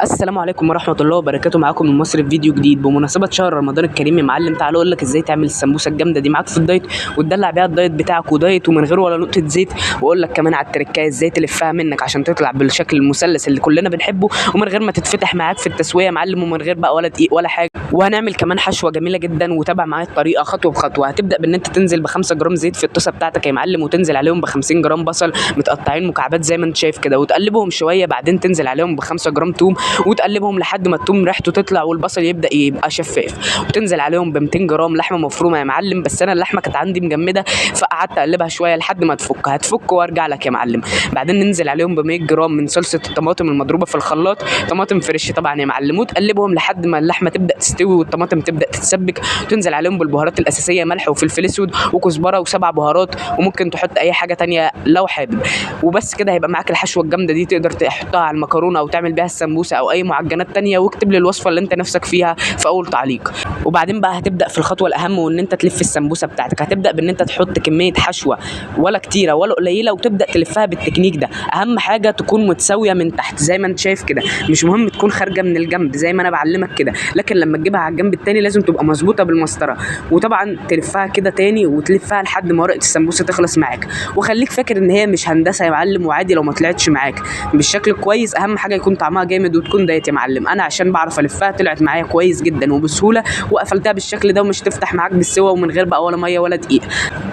السلام عليكم ورحمة الله وبركاته. معاكم من مصر في فيديو جديد بمناسبة شهر رمضان الكريم. يا معلم تعالى اقول لك ازاي تعمل السمبوسه الجامدة دي معاك في ال diet وتدلع بيها ال diet بتاعك و diet ومن غير ولا نقطة زيت، واقول لك كمان على التركايه ازاي تلفها منك عشان تطلع بالشكل المثلث اللي كلنا بنحبه ومن غير ما تتفتح معاك في التسوية يا معلم، ومن غير بقى ولا دقيق ولا حاجة. وهنعمل كمان حشوه جميلة جدا، وتابع معايا الطريقة خطوة بخطوة. هتبدا بان انت تنزل ب 5 جرام زيت في الطاسه بتاعتك يا معلم، وتنزل عليهم ب 50 جرام بصل متقطعين مكعبات زي ما انت شايف كده، وتقلبهم شوية. بعدين تنزل عليهم ب 5 جرام توم وتقلبهم لحد ما التوم ريحته تطلع والبصل يبدا يبقى شفاف، وتنزل عليهم ب 200 جرام لحمه مفرومه يا معلم. بس انا اللحمة كانت عندي مجمده فقعدت اقلبها شوية لحد ما تفك، هتفك وارجع لك يا معلم. بعدين ننزل عليهم ب 100 جرام من صلصه الطماطم المضروبه في الخلاط، طماطم fresh طبعا يا معلم، وتقلبهم لحد ما اللحمة تبدا تستوي والطماطم تبدا تتسبك. وتنزل عليهم بالبهارات الاساسية، ملح وفلفل اسود وكزبره وسبع بهارات، وممكن تحط اي حاجة تانية لو حابب. وبس كده هيبقى معاك الحشوه الجامدة دي، تقدر تحطها على المكرونه او تعمل بيها السمبوسه او اي معجنات تانية. واكتب لي الوصفة اللي انت نفسك فيها في اول تعليق. وبعدين بقى هتبدا في الخطوة الاهم، وان انت تلف السمبوسه بتاعتك. هتبدا بان انت تحط كمية حشوه ولا كتيرة ولا قليله، وتبدا تلفها بالتكنيك ده. اهم حاجة تكون متساوية من تحت زي ما انت شايف كده، مش مهم تكون خارجه من الجنب زي ما انا بعلمك كده، لكن لما تجيبها على الجنب التاني لازم تبقى مظبوطة بالمسطره. وطبعا تلفها كده تاني وتلفها لحد ما ورقة السمبوسه تخلص معاك. وخليك فاكر ان هي مش هندسة يا معلم، وعادي لو ما طلعتش معاك بالشكل كويس، اهم حاجة يكون طعمها جامد وتكون diet يا معلم. انا عشان بعرف الفها طلعت معايا كويس جدا وبسهوله، وقفلتها بالشكل ده ومش تفتح معاك بالسوا ومن غير بقى ولا مية ولا دقيق.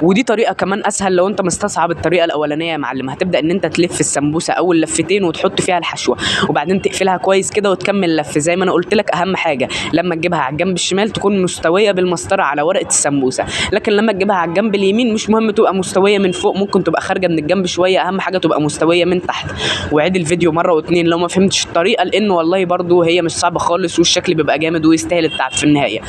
ودي طريقه كمان اسهل لو انت مستصعب الطريقة الاولانية يا معلم. هتبدا ان انت تلف السمبوسه اول لفتين وتحط فيها الحشوه، وبعدين تقفلها كويس كده وتكمل لف زي ما انا قلت لك. اهم حاجة لما تجيبها على الجنب الشمال تكون مستوية بالمسطره على ورقة السمبوسه، لكن لما تجيبها على الجنب اليمين مش مهم تبقى مستوية من فوق، ممكن تبقى خارجه من الجنب شوية، اهم حاجة تبقى مستوية من تحت. وعيد الفيديو مرة واتنين لو ما فهمتش الطريقة، لان والله برضو هي مش صعبة خالص والشكل بيبقى جامد ويستاهل التعب في النهاية.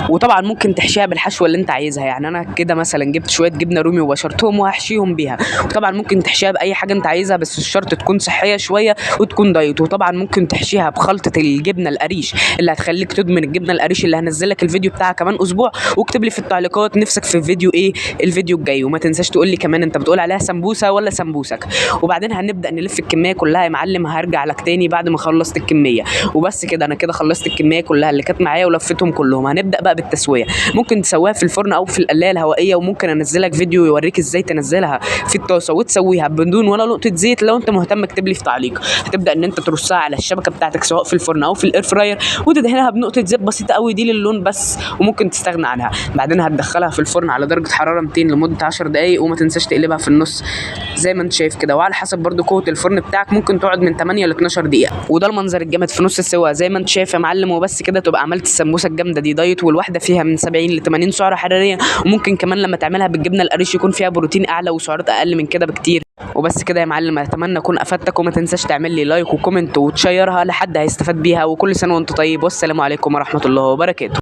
وطبعا ممكن تحشيها بالحشوه اللي انت عايزها، يعني انا كده مثلا جبت شوية جبنه رومي وبشرتهم وهحشيهم بيها. وطبعا ممكن تحشيها باي حاجة انت عايزها، بس الشرط تكون صحية شوية وتكون diet. وطبعا ممكن تحشيها بخلطه الجبنة القريش اللي هتخليك تدمن الجبنة القريش، اللي هنزل لك الفيديو بتاعها كمان اسبوع. واكتب لي في التعليقات نفسك في فيديو ايه الفيديو الجاي، وما تنساش تقول لي كمان انت بتقول عليها سمبوسة ولا سمبوسك. وبعدين هنبدا نلف الكمية كلها يا معلم، هرجع لك تاني بعد ما خلصت الكمية. وبس كده انا كده خلصت الكمية كلها اللي كانت معايا ولفتهم كلهم. هنبدا بقى بالتسويه، ممكن تسويها في الفرن او في القلايه الهوائية، وممكن انزلك فيديو يوريك ازاي تنزلها في الطاسه وتسويها بدون ولا نقطة زيت. لو انت مهتم اكتب لي في تعليق. هتبدا ان انت ترصها على الشبكة بتاعتك سواء في الفرن او في ال air fryer، وتدهنها بنقطة زيت بسيطة قوي دي للون بس، وممكن تستغنى عنها. بعدين هتدخلها في الفرن على درجه حرارة 200 لمدة 10 دقائق، وما تنساش تقلبها في النص زي ما انت شايف كده. وعلى حسب برضو قوة الفرن بتاعك ممكن تقعد من 8 ل 12 دقيقة. وده المنظر الجامد في نص السوا زي ما انت شايف يا معلم. وبس كده تبقى عملت السمبوسه الجامدة دي diet، والواحده فيها من 70 ل 80 سعره حرارية، وممكن كمان لما تعملها بالجبنه القريش يكون فيها بروتين اعلى وسعرات اقل من كده بكتير. وبس كده يا معلم، اتمنى اكون افدتك، وما تنساش تعمل لي like و comment وتشيرها لحد هيستفاد بيها. وكل سنة وانت طيب، والسلام عليكم ورحمة الله وبركاته.